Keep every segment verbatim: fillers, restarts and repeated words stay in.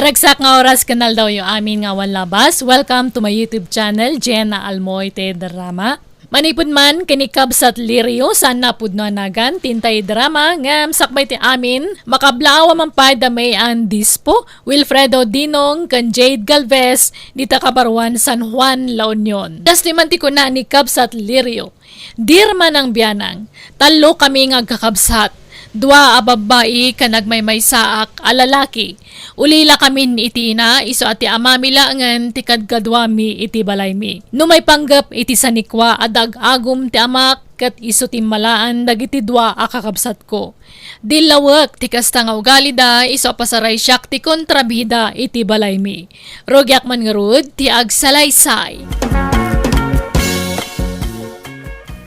Agsak nga oras ken aldawyo amin nga awan labas. Welcome to my YouTube channel, Jenna Almoite Drama. Manipud man ken ni Kabsat Lirio, saan a pudno a nagan ti intay drama, ngem sakbay ti amin, makablaaw a man pay da May Ann Dispo, Wilfredo Dinong, ken Jade Galvez, dita kabaruan San Juan, La Union. Kastoy man ti kuna ni Kabsat Lirio. Dear Manang Bianang, tallo kami nga agkakabsat, dua a babbai ken agmaymaysaak a lalaki. Ulila kamin iti ina, isu a ti amami laengen ti kadkaduami iti balaymi. No maipanggep iti sanikua, adda ag-agum ti amak ket isu ti immalaan dagiti dua a kakabsatko. Dillawek ti kasta nga ugalida, isu a pasaraysiak ti kontrabida iti balaymi. Rugiak man ngarud ti agsalaysay.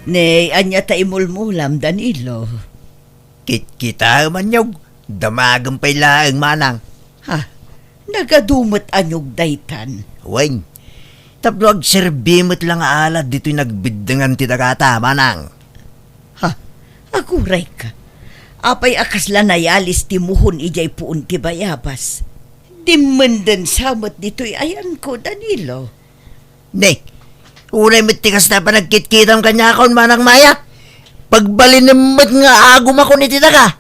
Nay, ania ta imulmulam, Danilo? Kitkitaem, anyog. Damagem pay laeng, manang. Ha? Nagadu met anyog daytan? Wen, tapno agserbi met la nga alad ditoy nagbiddengan ti dagata, manang. Ha? Aguray ka. Apay a kasla nayalis ti muhon idiay puon ti bayabas? Dimmenden sa met ditoy ayanko, Danilo. Ne, uray met ti kasta panagkitkitam kaniakon, Manang Maya. Pagbalinem met nga agumakon iti daga.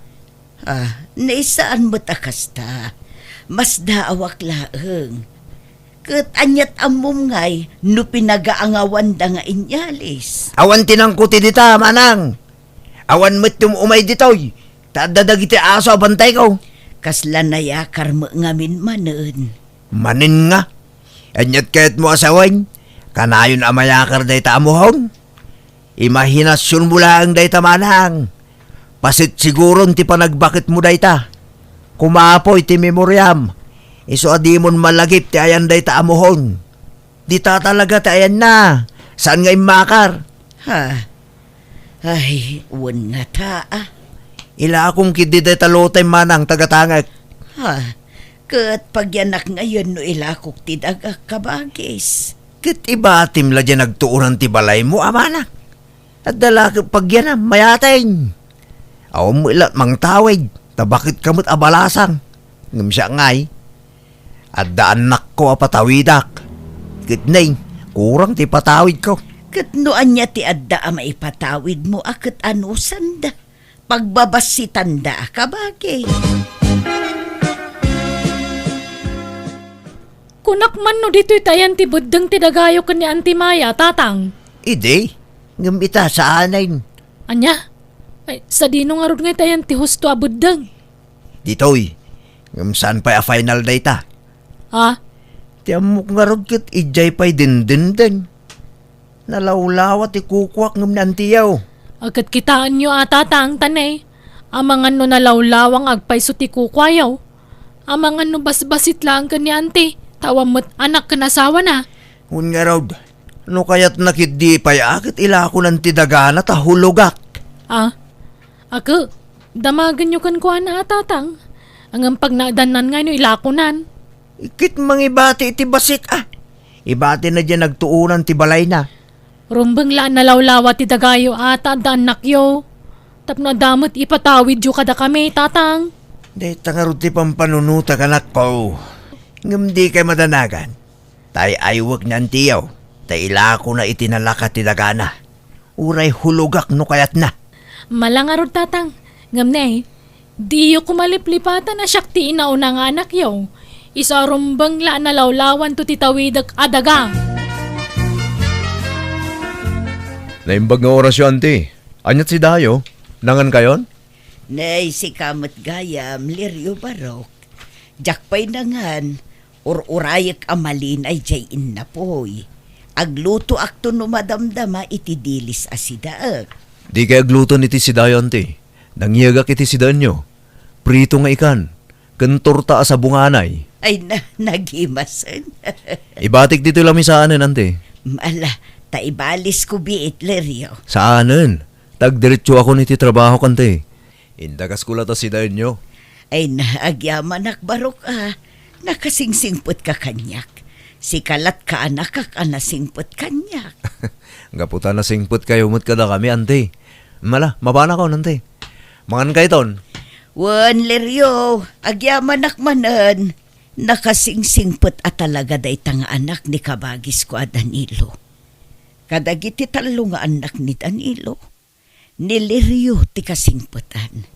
Ah, naisaan met a kasta. Masdaawak laeng. Ket aniat ammom ngay no pinagaangawanda nga inyalis? Awan ti nangkuti dita, manang. Awan met ti um-umay ditoy. Ta adda dagiti aso a bantayko. Kasla nayakar met ngamin manen. Manen nga? Aniat kayatmo a sawen? Kanayon a mayakar dayta a muhon? Imahinasionmo laeng dayta, manang. Pasit siguron ti panagbaketmo dayta. Kumapoy ti memoriam. Isu a dimon malagip ti ayan dayta a muhon. Dita talaga ti ayanna. Saan nga immakar? Ha? Ay, wen ngata, ah. Ilakom ketdi dayta lotay, manang, tagatangek. Ha? Ket pagyanak ngayen no ilakok ti dagak, kabagis. Ket ibatim la diay nagtuonan ti balaymo, a manang. Adda la ket pagyanam, mayateng. Awan met la mangtawid, ta baket ka met a balasang. Ngem siak ngay, adda annakko a patawidak. Ket nay, kurang ti patawidko. Ket no ania ti adda a maipatawidmo a ket anusanda? Pagbabassitanda a kabagi. Kunak man no ditoy ti ayan ti beddeng ti dagayo ken ni Auntie Maya, Tatang. Idi, ngem ita, saanen. Ania? Ay, sadino ngarud nga ita ayan ti husto a beddeng? Ditoy, ngem saan pay a final dayta. Ha? Ti ammok ngarud ket idiay pay dindindeng. Nalawlawa ti kukuak ngem ni Antiyo. Ket kitaenyo a, Tatang, tanay. Amangan no nalawlawa nga agpayso ti kukuayo. Amangan no basbasit laeng ken ni Anti, ta awan met anak ken asawana. Wen ngarud, no kayatna ketdi pay a ket ilakonan ti dagana ta hulogak. Ah, Ake, damagenyo kenkuana a, Tatang. Ngem pagnaedannan ngay no ilakonan. Ket mangibati iti bassit a. Ibatina diay nagtuonan ti balayna. Rumbeng la a nalawlawa ti dagayo a ta adda annakyo. Tapno adda met ipatawidyo kadakami, Tatang. Dayta ngarud ti pampanunotak, anakko. Ngem dikay madanagan. Ta ay-aywek ni Antiyo, ta ilakona iti nalaka ti dagana. Uray hulogak no kayatna. Mala ngarud, Tatang. Ngem ne, diyo koma liplipatan a siak ti inauna nga anakyo. Isu a rumbeng la a nalawlawanto ti tawidek a daga. Naimbag nga orasyo, Anti. Aniat si Dayo? Nangankayon? Nay, sika met gayam, Lirio Barok. Diak pay nangan, ur-urayek a malinay diay innapoy. Aglutoakto no madamdama iti dilis a sidaek. Dikay agluton iti sidayo, Anti. Nangyegak iti sidaenyo. Prito nga ikan, ken torta a sabunganay. Ay, na, nagimasen. Ibatik ditoy lamisaanen, Anti. Ala, ta ibalisko biit, Lirio. Saanen. Ta agdiretsoakon iti trabahok, Anti. Indagasko la ta sidaenyo. Ay na, agyamanak, Barok a. Nakasingsingpetka kaniak. Sika lat kaanakak a nasingpet kaniak. Gapu ta nasingpetkayo met kadakami, Anti. Mala, mapanakon, Anti. Mangankayton. Wen, Lirio, agyamanak manen. Nakasingsingpet a talaga dayta nga anak ni kabagisko a Danilo. Kadagiti tallo nga annak ni Danilo, ni Lirio ti kasingpetan.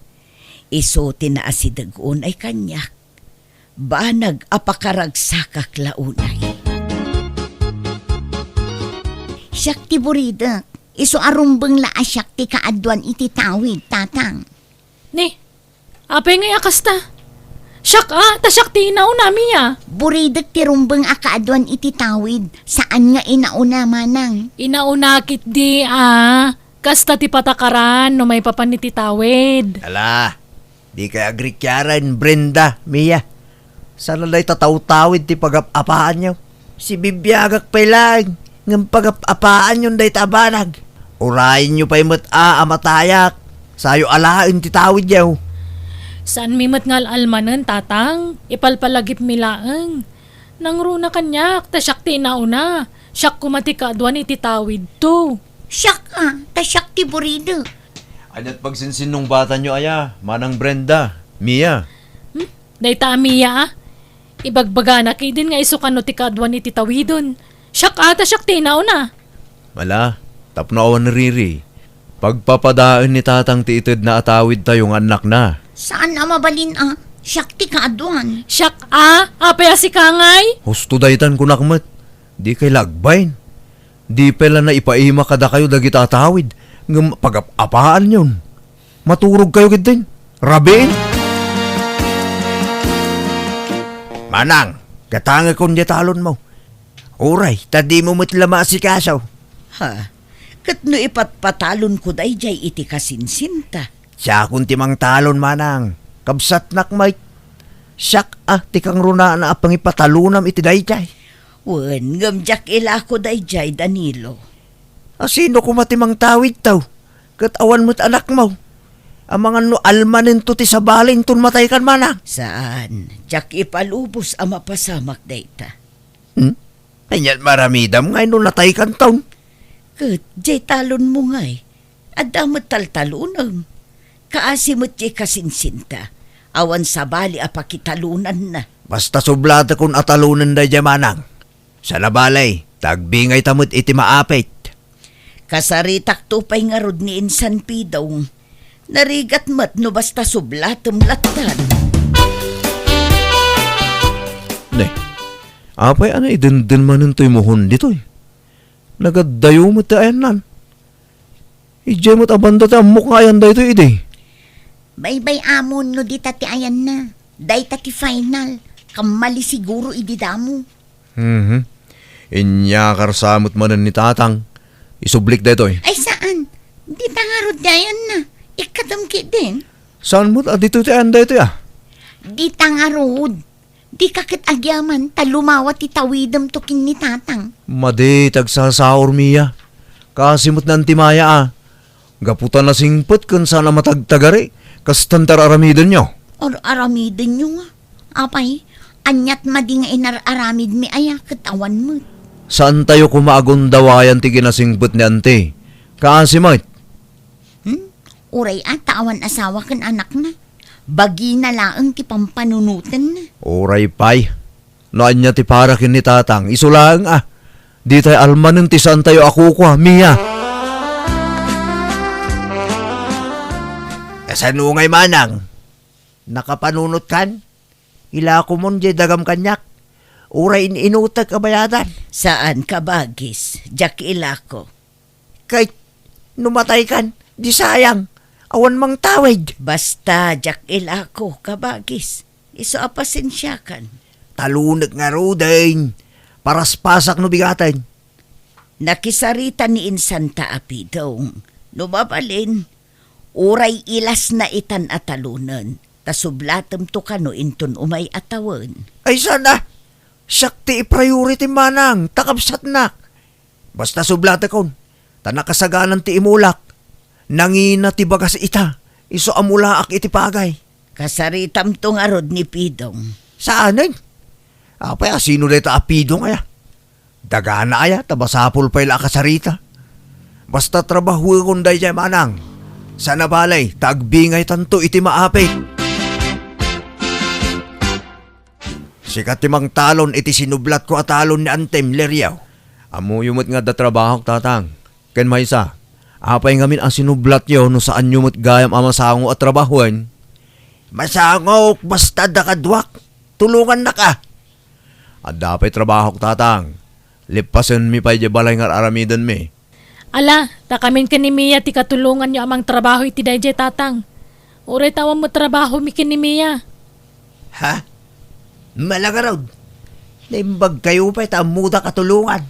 Isu ti naasideg unay kaniak. Banag a pakaragsakak la unay. Siak ti buridek. Isu a rumbeng la a siak ti kaaduan iti tawid, Tatang. Ni, apay ngay a kasta? Siak a, ta siak ti inauna, Mia. Buridek ti rumbeng a kaaduan iti tawid. Saan nga inauna, Manang. Inauna ketdi a. Kasta ti patakaran no maipapan iti tawid. Ala, dikay agrikiaren, Brenda, Mia. Saan a dayta tawtawid ti pagap-apaanyo. Sibibiagak pay laeng, ngem pagap-apaanyon dayta a banag. Urayenyo pay met a, a matayak. Sayo alaen ti tawidyo. Saanmi met nga al-almanen, Tatang. Ipalpalagipmi laeng. Nangruna kaniak, ta siak ti inauna. Siak koma ti kaaduan iti tawidto. Siak a, ta siak ti buridek. Aniat pagsinsinnungbatanyo aya, Manang Brenda, Mia? Hmm? Dayta a Mia a? Ibagbagana ketdin nga isu kano ti kaaduan iti tawiden. Siak a, ta siak ti inauna. Ala, tapno awan riri, pagpapadaen ni Tatang ti itedna a tawidtayo nga annakna. Saan a mabalin a, siak ti kaaduan. Siak a, apay a sika ngay? Husto daytan kunak met, dikay la agbain. Di pay la naipaima kadakayo dagiti atawid, ngem pagap-apaanyon. Maturogkayo ketdin. Rabiin. Manang, gatangekon diay talonmo. Uray, ta dimo met la maasikaso. Ha? Ket no ipatpatalonko daydiay iti kasinsinta? Siakon ti mangtalon, Manang. Kabsatnak met. Siak a ti kangrunaan a pangipatalonam iti daydiay. Wen, ngem diak ilako daydiay, Danilo. A, sino koma ti mangtawidto? Ket awan met anakmo. Amangan no almanento ti sabali inton mataykan, Manang. Saan, diak ipalubos a mapasamak dayta. Hmm? Aniat maramidam ngay no nataykanton? Ket diay talonmo ngay, adda met taltalonem. Kaasi met diay kasinsinta, awan sabali a pakitalonanna. Basta sublatekon a talonen daydiay, Manang. Saan a bale, ta agbingayta met iti maapit. Kasaritakto pay ngarud ni insan Pidong. Narigat met no basta sublatem lattan. Ne, apay a naidenden manen toy muhon ditoy? Nagaddayo met ti ayannan. Idiay met a banda ti ammok nga ayan daytoy idi. Baybay-amon no dita ti ayanna. Dayta ti final. Kammali siguro idi damo. Mhm. Inyakar sa met manen ni Tatang. Isublik daytoy. Ay, saan? Dita ngarud ti ayanna. Ikkatem ketdin. Saan met a ditoy ti ayan daytoy a? Dita ngarud. Dika ket agyaman ta lumawa ti tawidemto ken ni Tatang. Madi ti agsasaor, Mia. Kaasi met ni Anti Maya a. Gapu ta nasingpet ken saan a matagtagari, kastan ti ar-aramidenyo. Ar-aramidenyo nga? Apay, aniat madi nga inar-aramidmi aya ket awan met? Saantayo koma a gundawayan ti kinasingpet ni Anti. Kaasi met. Hmm? Uray a ta awan asawa ken anakna. Bagina laeng ti pampanunotenna. Uray pay. No ania ti para ken ni Tatang, isu laeng a. Ditay almanen ti saantayo a kukua, Mia. Kasano ngay, Manang? Nakapanunotkan? Ilakomon diay dagam kaniak. Uray in-inutek a bayadan. Saan, kabagis, diak ilako. Ket no mataykan, di sayang, awan mangtawid. Basta, diak ilako, kabagis. Isu a pasensiakan. Talonek ngaruden, paraspasak no bigaten. Nakisarita ni insanta a Pidong. No mabalin, uray ilasna itan a talonen, ta sublatemto kano inton umay a tawen. Ay, saan a? Siak ti i-priority, Manang, ta kabsatnak. Basta sublatekon, ta nakasaganan ti imulak. Nangina ti bagas ita, isu a mulaak iti pagay. Kasaritamto ngarud ni Pidong. Saanen? Apay a sino dayta a Pidong aya? Dagana aya, ta masapul pay la a kasarita. Basta trabahuekon daydiay, Manang. Saan a bale, ta agbingaytanto iti maapit. Sika ti mangtalon iti sinublatko a talon ni Antem, Lirio. Ammoyo met nga adda trabahok, Tatang. Ken maysa, apay ngamin a sinublatyo no saanyo met gayam a masango a trabahoen? Masangok, basta adda kaduak. Tulongannaka. Adda pay trabahok, Tatang. Leppasenmi pay diay balay nga ar-aramidenmi. Ala, ta kamin ken ni Mia ti katulonganyo a mangtrabaho iti daydiay, Tatang. Uray ta awan met trabahomi ken ni Mia. Ha? Mala ngarud. Naimbagkayo pay ta ammoda katulongan.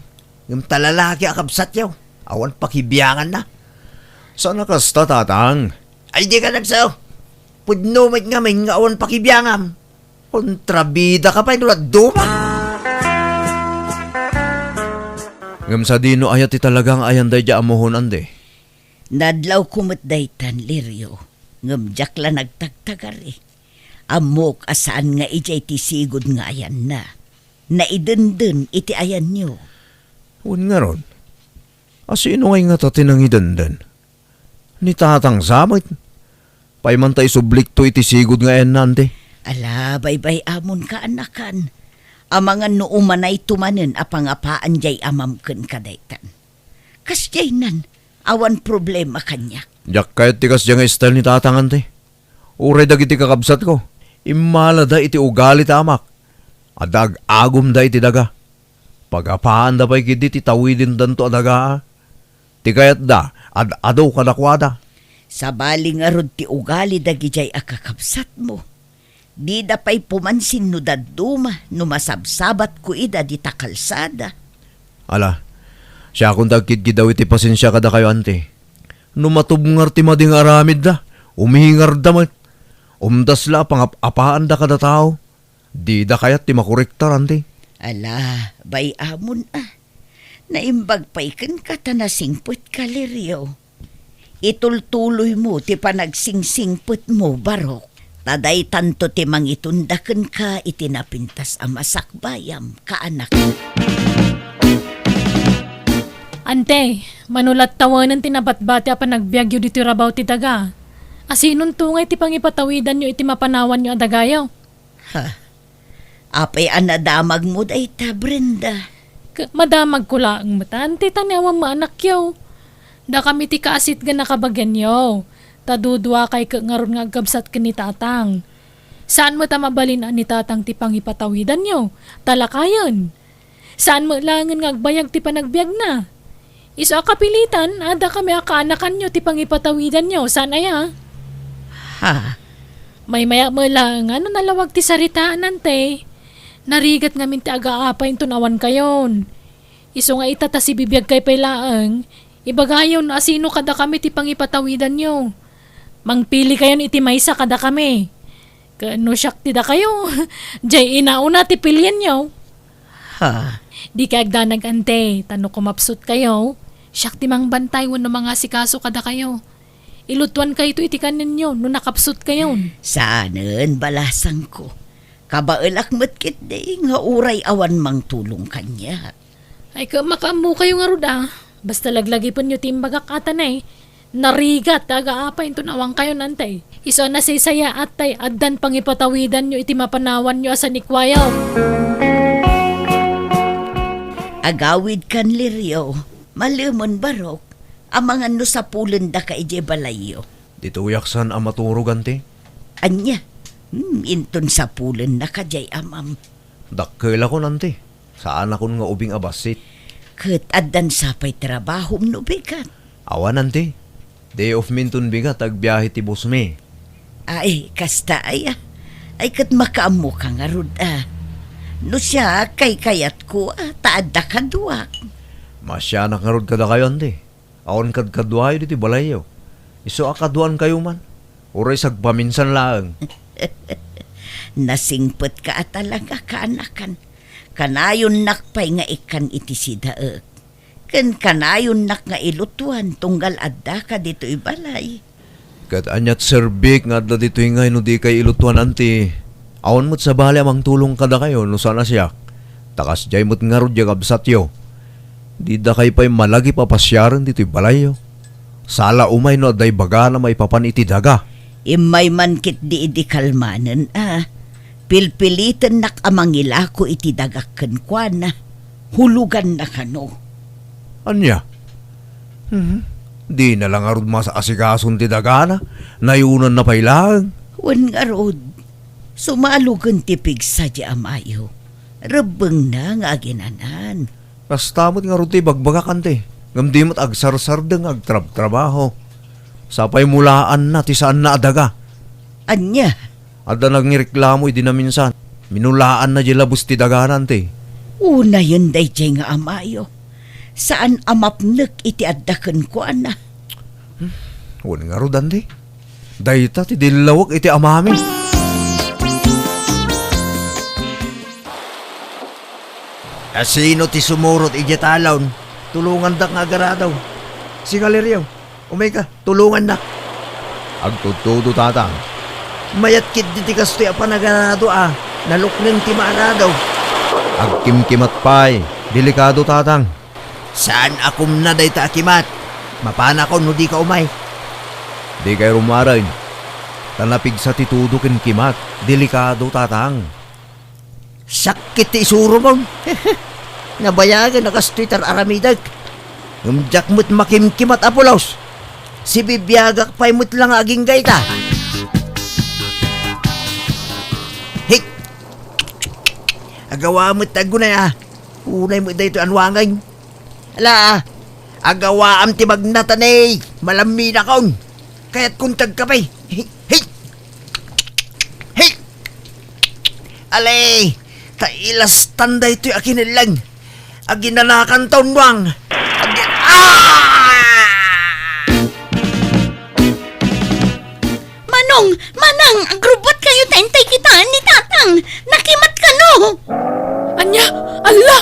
Ngem ta lalaki a kabsatyo, awan pakibianganna. Saan a kasta, Tatang? Ay, dika nagsao. Pudno met ngamin nga awan pakibiangam. Kontrabidaka pay no dadduma. Ngem sadino aya ti talaga nga ayan daydiay ammohon, Ante? Nadlawko met daytan, Lirio, ngem diak la nagtagtagari. Ammok a saan nga idiay ti sigud nga ayanna. Naidenden iti ayanyo. Wen ngarud, a sino ngay ngata ti nangidenden? Ni Tatang sa met. Pay man ta isublikto iti sigud nga ayanna, Ante. Ala, baybay-amon, kaanakan. Amangan no umanayto manen a pangapaan diay amam ken kadaytan. Kasdiaynan, awan problema kaniak. Diak kayat ti kasdiay nga style ni Tatang, Ante. Uray dagiti kakabsatko, immalada iti ugali ti amak. Adda ag-agumda iti daga. Pagapaanda pay ketdi ti tawidendanto a dagaa. Ti kayatda, ad-adu kadakuada. Sabali ngarud ti ugali dagidiay a kakabsatmo. Dida pay pumansin no dadduma no masabsabatko ida dita kalsada. Ala, siakon ti agkidkidaw iti pasensia kadakayo, Ante. No matubngar ti madi nga aramidda, umingarda met. Umdas la a pangap-apaanda kada tao. Dida kayat ti makorektar, Ante. Ala, bay-amon a. Naimbag pay kenka ta nasingpetka, Lirio. Itultuloymo ti panagsingsingpetmo, Barok. Ta daytanto ti mangitunda kenka iti napintas a masakbayam, kaanak. Ante, mano la't tawanen ti nabatbati a panagbiagyo ditoy rabaw ti daga? Asinonto ngay ti pangipatawidanyo iti mapanawanyo a dagayo? Ha? Apay a nadamagmo dayta, Brenda? K-, madamagko laeng met, Ante, ta ni awan maanakyo. Dakami ti kaasitgan a kabagianyo, ta duduakay ket ngarud nga agkabsat ken ni Tatang. Saan met a mabalin a ni Tatang ti pangipatawidanyo, ta lakayen. Saan met laengen nga agbayag ti panagbiagna. Isu a kapilitan, adda kami a kaanakanyo ti pangipatawidanyo, saan aya? Ha? Maymayak met laeng a no nalawag ti saritaan, Ante. Narigat ngamin ti agaapay inton awan kayon. Isu nga ita ta sibibiagkay pay laeng, ibagayo no asino kadakami ti pangipatawidanyo. Mangpili kayon iti maysa kadakami. Ket no siak ti dakayo, jay inauna ti pilienyo. Ha? Dikay agdanag, Ante, ta no kumapsutkayo, siak ti mangbantay wenno mangasikaso kadakayo. Ilutuankayto iti kanenyo no nakapsutkayon. Saanen, balasangko. Kabaelak met ketdi nga uray awan mangtulong kaniak. Ay, ka-, makaammokayo ngarud a. Basta laglagipenyo ti imbagak a, Ante. Narigat ti agaapay inton awan kayon, Ante. Isu a nasaysayaat tay addan pangipatawidanyo iti mapanawanyo a sanikuayo. Agawidkan, Lirio, malemen, Barok, amangan no sapulendaka idiay balayyo. Ditoyak saan a maturog, Ante. Ania? Hmm, inton sapulennaka diay amam. Dakkelakon, Ante. Saanakon nga ubing a bassit. Ket addan sapay trabahom no bigat? Awan, Ante. Day off mi inton bigat, agbiahe ti boss mi. Ay, kasta aya. Ay, ket makaammoka ngarud a. No siak, kaykayatko a, ta adda kaduak. Masianak ngarud kadakayo, Ante. Awan kadkaduayo ditoy balayyo. Isu a kaduaankayo man. Uray sagpaminsan laeng. Nasingpetka a talaga, kaanakan. Kanayonnak pay nga ikkan iti sidaek. Ken kanayonnak nga ilutuan tunggal addaka ditoy balay. Ket ania't serbik nga adda ditoy ngay no dikay ilutuan, Ante? Awan met sabali a mangtulong kadakayo no saan a siak. Ta kasdiay met ngarud diay kabsatyo. Didakay pay malagip a pasiaren ditoy balayyo. Sala umay no adda ibagana maipapan iti daga. Immay man ketdi idi kalmanen a. Pilpilitennak a mangilako iti dagak kenkuana. Huluganna kano. Ania? Mhm. Dina la ngarud masaasikason ti dagana, nayunanna pay laeng. Wen ngarud, sumalugen ti pigsa ti amayo. Rebbengna nga aginanan. Kasta met ngarud ti ibagbagak, anti, ngem di met agsarsardeng nga agtrabtrabaho. Sapay mulaanna ti saanna a daga. Ania? Adda nangreklamo idi naminsan. Minulaanna diay labes ti dagana, anti. Unayen daydiay nga amayo. Saan a mapnek iti adda kenkuana. Hmm, wen ngarud, anti. Dayta ti dillawek iti amami. Asino ti sumurot idiay talon? Tulongandak nga agarado. Sika, Lirio, umayka, tulongannak. Agtudtudo, Tatang. Mayat ketdi ti kastoy a panagarado a nalukneng ti maarado. Agkimkimat pay. Delikado, Tatang. Saan a kumna dayta a kimat. Mapanakon no dika umay. Dikay rummuaren. Ta napigsa ti tudo ken kimat. Delikado, Tatang. Sakit ti isuromon. Nabayagen a kastoy ti ar-aramidek. Ngem diak met makimkimat a pulos. Sibibiagak pay met la nga agingga ita. Hik! Agawa met ti aggunay a. Unay met daytoy a nuangen. Ala, agawaam ti magnatan, eh. Malamminakon. Kayatkon ti agkape. Hey! Hey! Hey! Ale, ta ilastan daytoy a kinelleng. Aginanakan ta unnuang. Agi-, ah! Manong, Manang, agrubbuat kayo ta intay kitaen ni Tatang. Nakimat kano. Ania? Alla!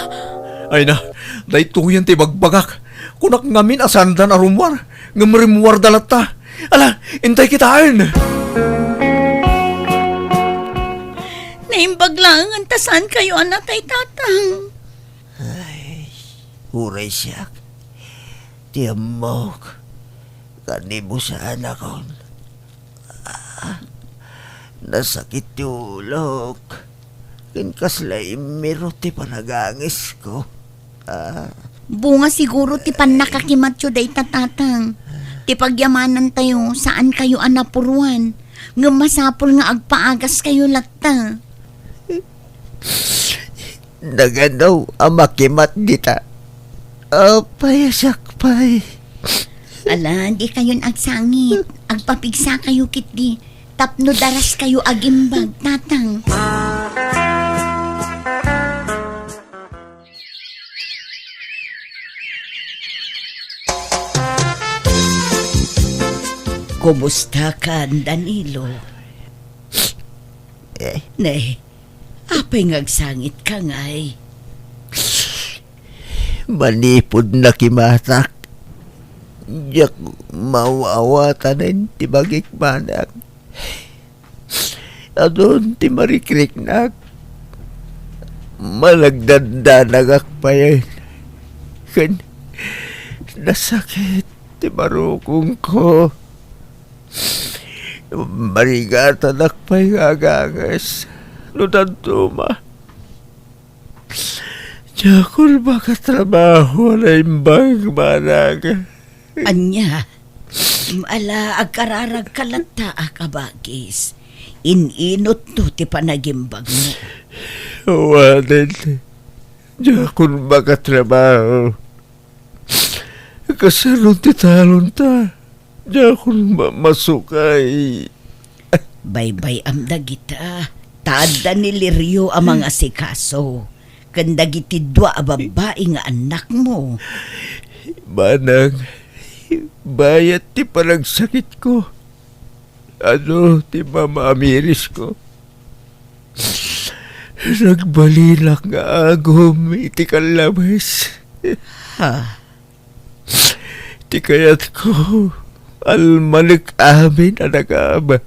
Ay na, daytoyen ti ibagbagak. Kunak ngamin a saanda a rummuar, ngem rimmuarda latta. Ala, intay kitaen. Naimbag laengen ta saan kayo a natay, Tatang. Ay, uray siak. Ti ammok, kanibusaanakon. Ah, nasakit ti ulok. Ken kasla immiro ti panagangesko. Ah. Bunga siguro ti pannakakimatyo dayta, Tatang. Ti pagyamanantayo, saan kayo a napuruan. Ngem masapul nga agpaagas kayo latta. Nagano a makimat dita? Apay, siak pay. Ala, di kayon agsangit. Agpapigsa kayo ketdi. Tapno daras kayo agimbag, Tatang. Kumusta ka, Danilo? Eh. Ne, apay nga agsangit ka ngay? Manipud nakimatak, diak maaw-awatanen ti bagik, manang. Adun ti marikriknak. Managdandanagak payen. Ken nasakit ti barukongko. Marigatanak pay nga aganges no dadduma. Diakon makatrabaho a naimbag, manang. Ania? Ala, agkararagka latta a kabagis. In-inutto ti panagimbagmo. Wen, diakon makatrabaho. Kasano ti talonta? Diakon ma-, masukay. Baybay-am dagita. Ta adda ni Lirio a mangasikaso ken dagiti dua a babbai nga annakmo. Manang, bayat ti panagsakitko. Adu ti mamaamirisko. Nagbalinak nga agum iti kallabes. Ha? Ti kayatko, almanek amin a nakaaba.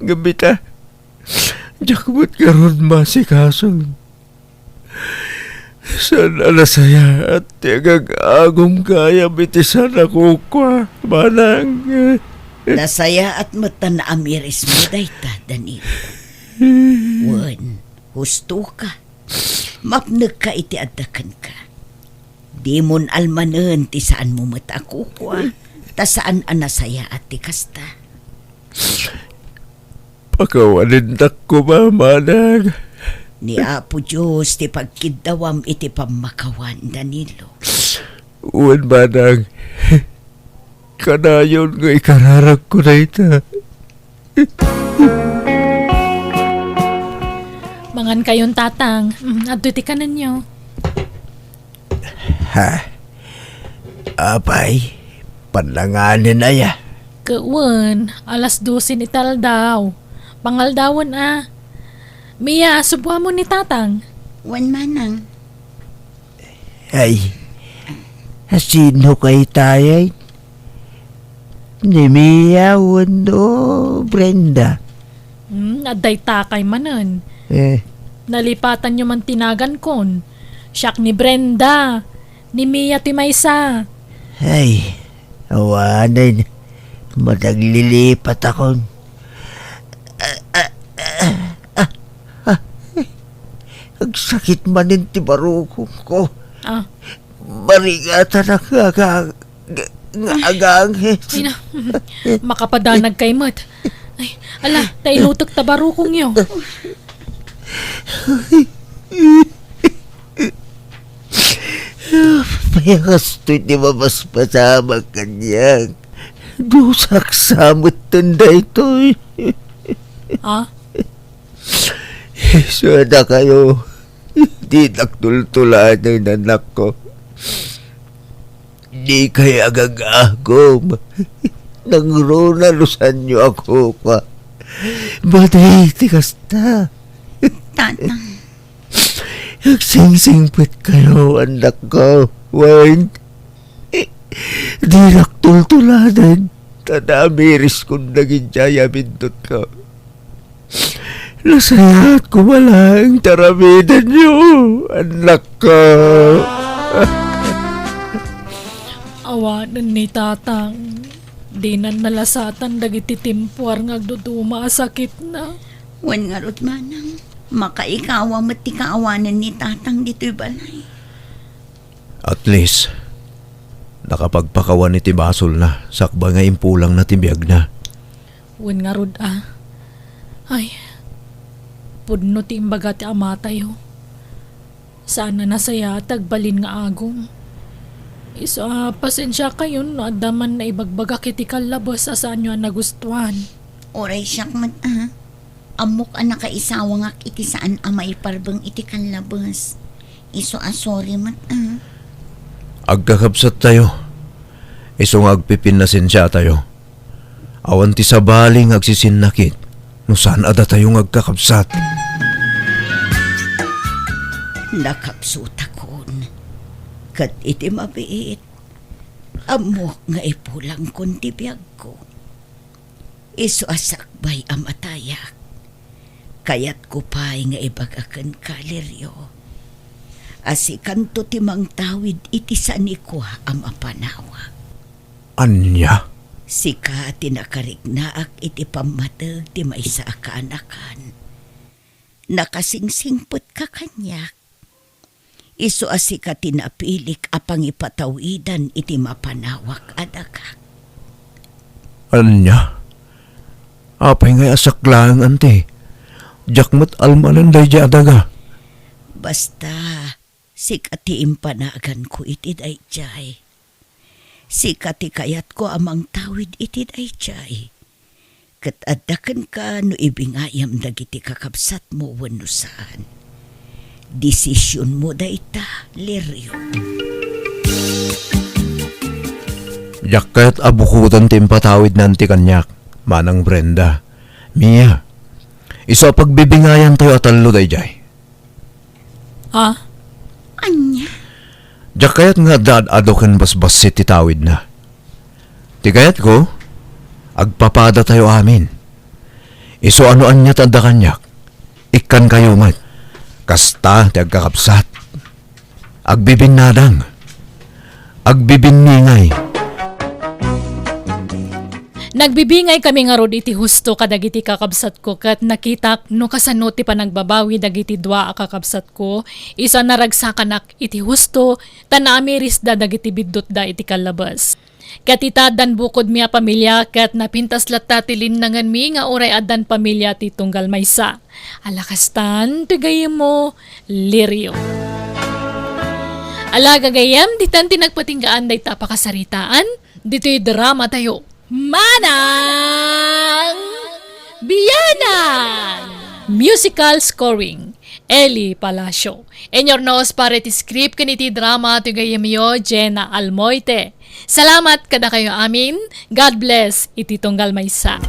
Ngem ita, diak met ngarud maasikason. Saan a nasayaat ti agag-agum gayam iti saan a kukua, manang. Nasayaat met ta naamirismo dayta, Danilo. Wen, hustoka. Mapnekka iti adda kenka. Dimon almanen ti saanmo met a kukua, ta saan a nasayaat ti kasta. Pakawanennak koma, manang. Ni Apo Dios ti pagkiddawam iti pammakawan, Danilo. Wen, manang. Kanayon nga ikararagko dayta. Mangan kayon, Tatang. Mm, adtoy ti kanenyo. Ha? Apay, pannanganen aya? Ket wen, alas dose ni taldaw. Pangaldawen a. Mia, subwamon ni Tatang. Wen, manang. Ay, sino kay tayo? Ni Mia wenno Brenda? Hmm, adda itakay manen. Eh. Nalipatanyo man ti nagankon. Siak ni Brenda. Ni Mia ti maysa. Ay, awanen. Madaglilipat akon. Ah, ah, ah, ah, ah. Agsakit manen ti barukongko. Ah. Marigatanak nga aga-, nga agangis. Ay na, makapadanag kay met. Ay, ala, ta inutek ta barukongyo. Apay a kastoy ti mapaspasamak kaniak? Dusak sa metten daytoy. Ah? Isu a dakayo, dinak tultuladen, anakko. Dikay agagagum. Nangruna no saanyo a kukua. Madi ti kasta. Tatang. Agsingsingpetkayo, annakko. Wen, dinak tultuladen, ta namiriskon dagiti ay a bindutko. Nasayaat koma laeng ti aramidenyo, annakko. Awanen ni Tatang, dinan nalasatan dagiti timpuar nga agduduma a sakitna. Wen ngarud, manang, makaikawa met ti kaawanen ni Tatang ditoy balay. At least, nakapagpakawan iti basolna sakbay nga impulangna ti biagna. Wen ngarud a. Ay, pudno ti imbaga ti amatayo. Saan a nasayaat ti agbalin nga agum. Isu a pasensiakayon no adda man naibagbagak iti kallabes a saanyo a nagustuan. Uray siak met a. Ammok a nakaisawangak iti saan a maiparbeng iti kallabes. Isu a sorry met a. Agkakabsattayo. Isu nga agpipinnasensiatayo. Awan ti sabali nga agsisinnakit no saan a datayo nga agkakabsat. Nakabsutakon. Ket iti mabiit, ammok nga ipulangkon ti biagko. Isu a sakbay a matayak, kayatko pay nga ibaga kenka, Lirio, a sikanto ti mangtawid iti sanikua a mapanawak. Ania? Sika ti nakariknaak iti pammateg ti maysa a kaanakan. Nakasingsingpetka kaniak. Isu a sika ti napilik a pangipatawidan iti mapanawak a daga. Ania? Apay ngay a saklaeng, anti? Diak met almanen daydiay a daga. Basta, sika ti impanaganko iti daydiay. Sika ti kayatko a mangtawid iti daydiay. Ket adda kenka no ibingayam dagiti kakabsatmo wenno saan. Desisionmo dayta, Lirio. Diak kayat a bukoden ti impatawidna ti kaniak, Manang Brenda. Mia, isu a pagbibingayantayo a tallo daydiay. Ah? Ania? Diak kayat nga adda ad-adu ken basbassit ti tawidna. Ti kayatko, agpapadatayo amin. Isu a no ania ti adda kaniak, ikkankayo met. Kasta ti agkakabsat. Agbibinnadang. Agbibinningay. Nagbibingaykami ngarud iti husto kadagiti kakabsatko ket nakitak no kasano ti panagbabawi dagiti dua a kakabsatko isu a naragsakanak iti husto ta naamirisda dagiti biddutda iti kallabes. Ket ita, addan bukodmi a pamilia ket napintas latta ti linnangenmi nga uray addan pamilia ti tunggal maysa. Ala kastan ti gayyemmo, Lirio. Ala gagayyem, ditan ti nagpatinggaan dayta a pakasaritaan ditoy dramatayo. Manang Biyanan! Musical scoring, Eli Palacio. Inurnos para iti script ken iti drama ti gayyemyo, Jenna Almoite. Salamat kadakayo amin. God bless iti tunggal maysa.